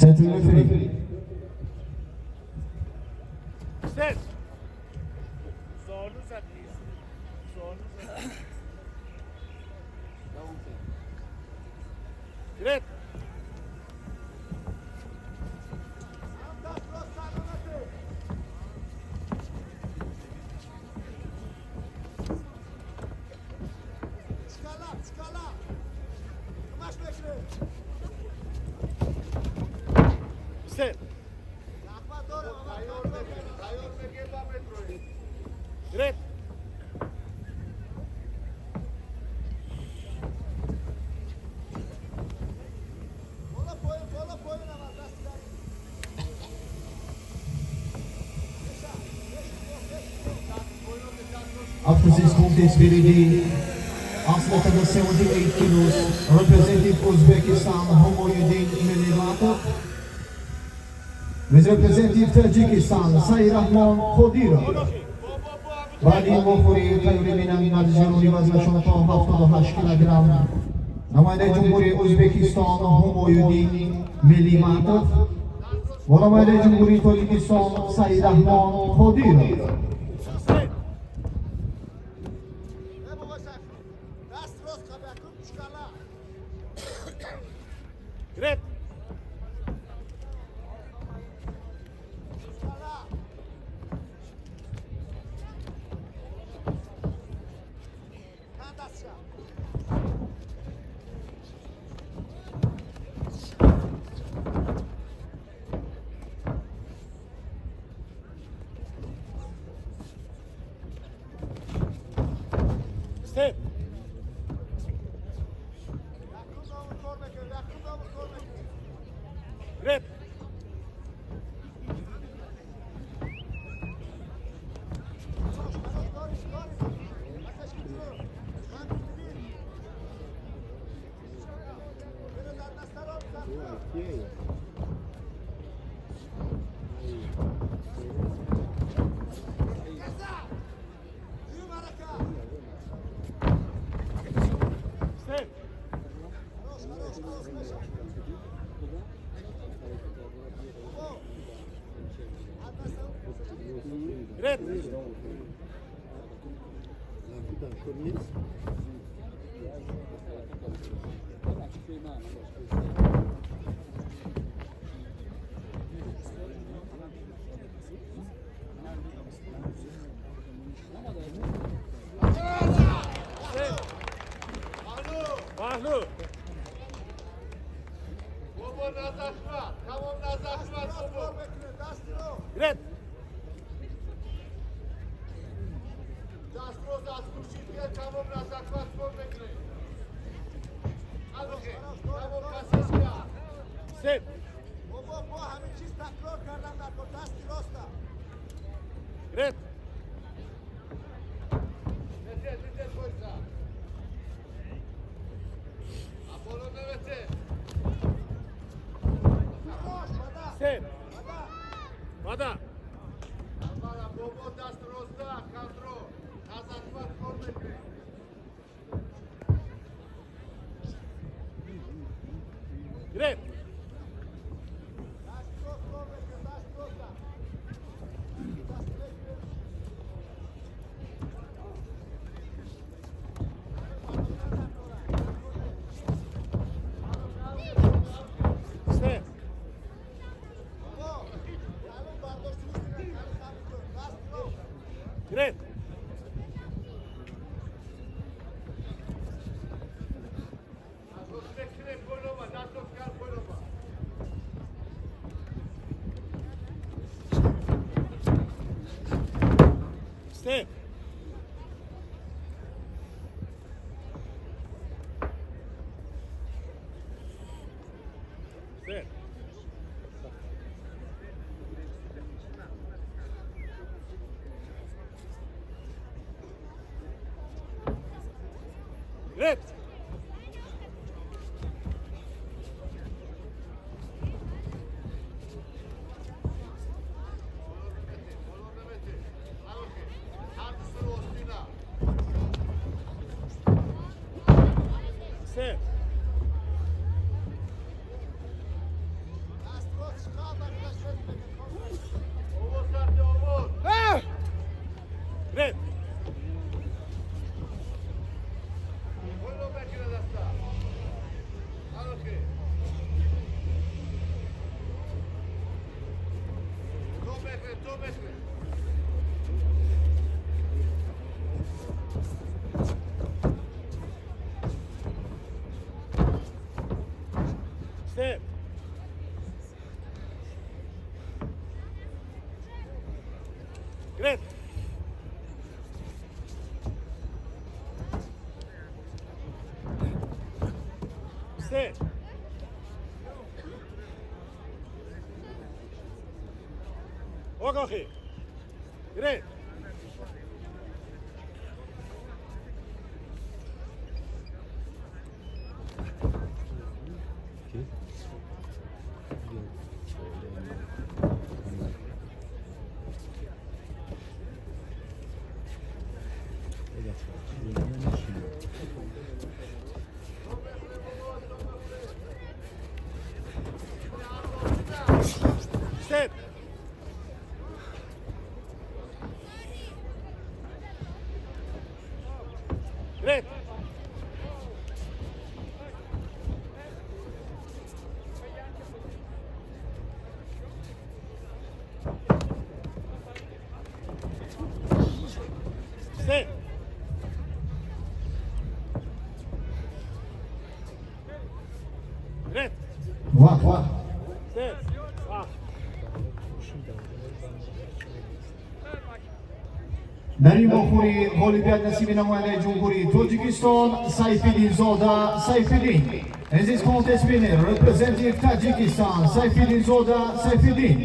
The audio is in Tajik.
Center referee. Set. زانو زد نیست. زانو زد. گرفت. Set. گرفت. After this contest will be athlete under 78 kilos, representing Uzbekistan, Humoyuddin Milimatov. With representative Tajikistan, Sairahmon Qodirov. Баъди ин вохӯрӣ тайёрӣ бинанд варзишгарони вазнашон то 78 килограмм, намояндаи Ҷумҳурии Ӯзбекистон Ҳумоюддин Мелиматов ва намояндаи Ҷумҳурии Тоҷикистон Саидаҳмон Қодиров. Set. دست راست قبل چکالا. گرفت. چکالا. دست. Set. گرفت. Set. گرفت. پهلو. بابا نزخمت تمام نزخمت بابا. گرفت. دست روز از گوشید که تمام نزخمت کن بکنه. تمام کسیش کرد. Set. بابا با همین چیز تکرار کردم در دست راسته. گرفت. نته نته پایسا اپولو نوته. Set. بالا. بابا دست راسته کنترل نزخمت کن بکنه. گرفت. Set. گرفت. بکنه پلوما دست رو کن پلوما. Set. Set. گرفت. Set. Километре. Step. Great. Step. Ogohi. Great. Step. Great. Step. Great. Вақт. Step. Ah. Дар ин вохӯрӣ ғолибият насиби намояндаи Ҷумҳурии Тоҷикистон Сайфиддинзода Сайфиддин. In this contest, winner, representing Tajikistan, Sayfiddinzoda Sayfiddin.